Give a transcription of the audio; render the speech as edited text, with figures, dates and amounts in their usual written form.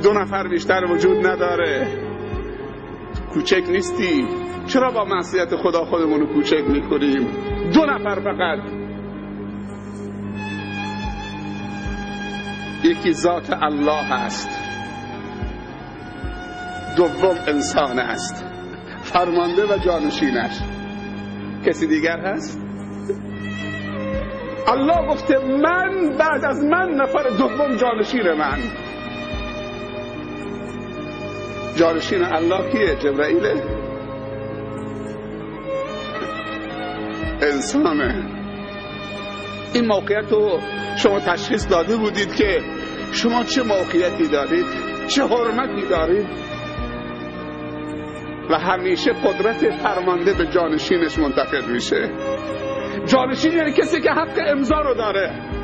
دو نفر بیشتر وجود نداره. کوچک نیستی. چرا با معصیت خدا خودمون رو کوچک میکنیم؟ دو نفر فقط. یکی ذات الله است، دوم انسان است، فرمانده و جانشینش. کسی دیگر هست؟ الله گفته من، بعد از من نفر دوم جانشین من. جانشین الله کیه؟ جبرائیله؟ انسانه. این موقعیت رو شما تشخیص داده بودید که شما چه موقعیتی دارید، چه حرمتی دارید، و همیشه قدرت فرمانده به جانشینش منتقل میشه. جانشین یعنی کسی که حق امضا رو داره.